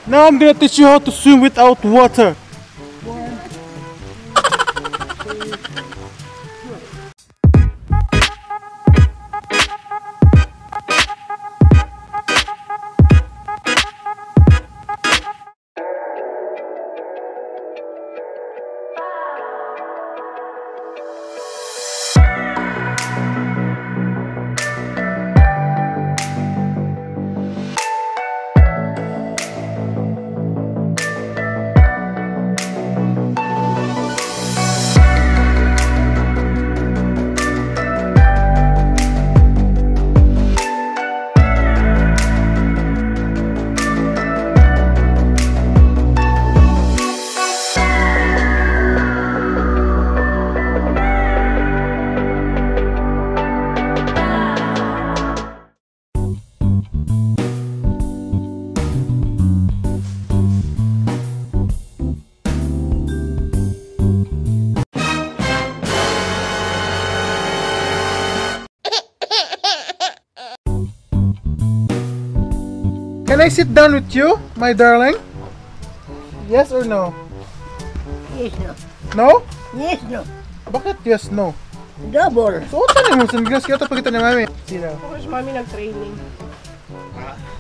Now I'm gonna teach you how to swim without water. 1, 2, 3. Can I sit down with you, my darling? Yes or no? Yes, no. No? Yes, no. Bakit yes, no? Double. So, ano mo? Sunglass kaya ito pagkita ni Mami. Sino? Ako si Mami nag-training.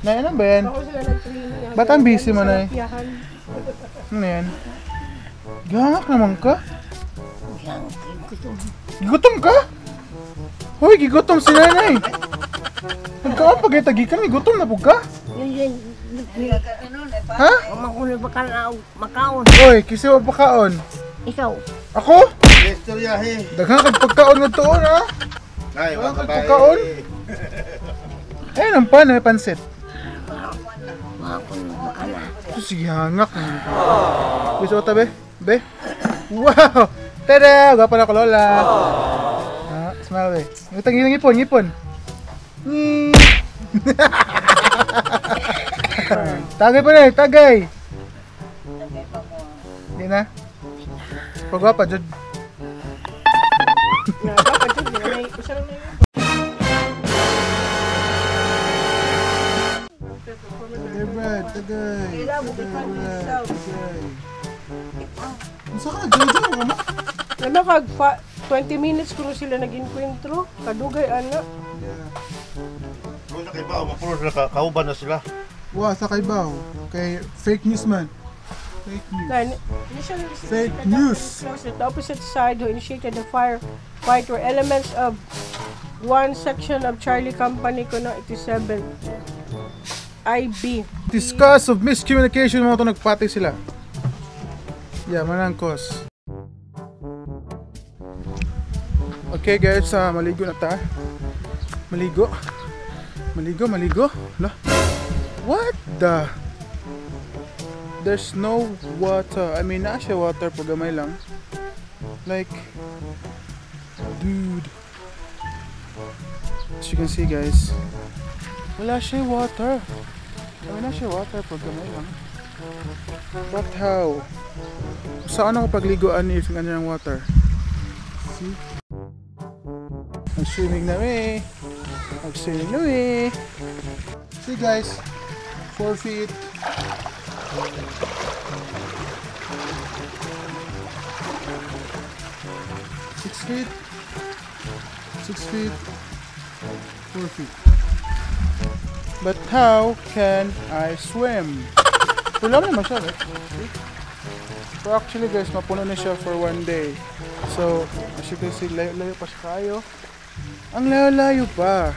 Nay, ano ba yan? Ako sila nag-training. Ba't ang busy mo, Nay? Ano yan? Gangak naman ka? Gutom. Gigutom ka? Hoy, gigutom si Nanay. Nagkaon pag itagi ka, gigutom na po ka? Ha? Makaon. Oy, kasi wa pakaon. Ikaw. Ako? Daghan kag pagkaon nga tuon, ha? Ay, wala kag pagkaon. Ay, ang pan, may pansit. Sige, hangak. Gusto ko tabi? Be? Wow! Tada! Gwapa na ko, Lola. Ah, smile, be. Ngitang ngipon, ngipon. Tagay pa na, tagay. Tagay pa mo. Hindi na. Pagwapa, Jud. Gwapa, Jud. Tagay, Brad. Tagay. Tagay, Brad. Tagay. Unsa ka nag-jojo ka mo? Ano kag 20 minutes kuno sila nag-enkwentro. Kadugay ana. Yeah. Sa kaybaw, mapuno sila, kauban na sila. Wa, sa kaybaw. Kay fake news man. Fake news. Fake news. The opposite side who initiated the fire fight were elements of one section of Charlie Company kuno 87 IB. Discuss of miscommunication mga ito, nagpatay sila. Yeah, manang cause. Okay guys, maligo na ta. Maligo. Maligo, maligo. Lah. What the? There's no water. I mean, naa siya water pag gamay lang. Like, dude. As you can see guys, wala siya water. I mean, naa siya water pag gamay lang. But how? Saan ako pagliguan if nga ng water? See? Mag-swimming na mi. Mag-swimming na mi. See guys, 4 feet. 6 feet. 6 feet. 4 feet. But how can I swim? Wala naman siya, right? So actually guys, mapuno na siya for one day. So, as you can see, layo-layo pa siya kayo. Ang layo-layo pa.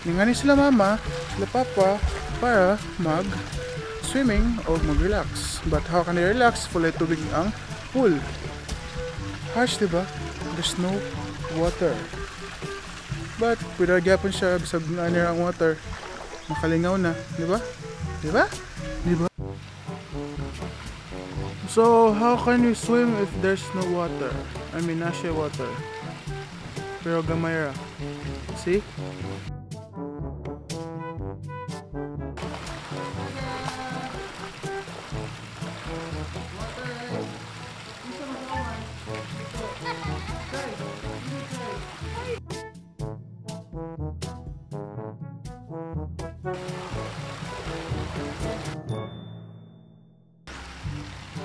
Ningani sila mama, sila papa, para mag-swimming o mag-relax. But how can they relax? Full ay tubig ang pool. Harsh, diba? There's no water. But, pwede gyapon siya, bisag na niya ang water. Makalingaw na, diba? Diba? Diba? So, how can we swim if there's no water? I mean, na siya water. Pero gamay ra. See?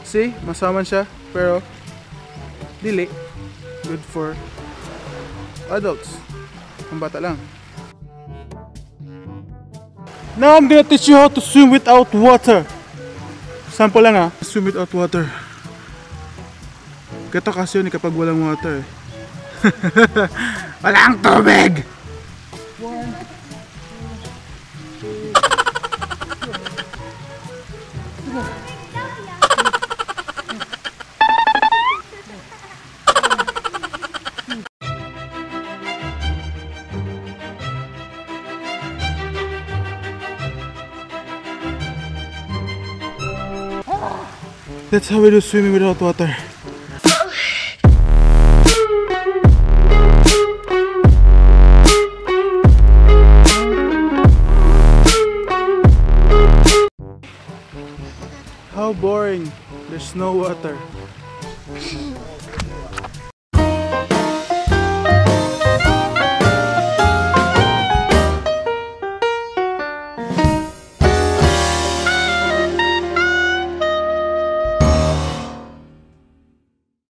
See, masaman siya, pero dili good for adults. Ang bata lang. Now I'm gonna teach you how to swim without water. Sample lang ah. Swim without water. Gato kasi yun eh, kapag walang water eh. Walang tubig! One, two, three. That's how we do swimming without water. How boring. There's no water.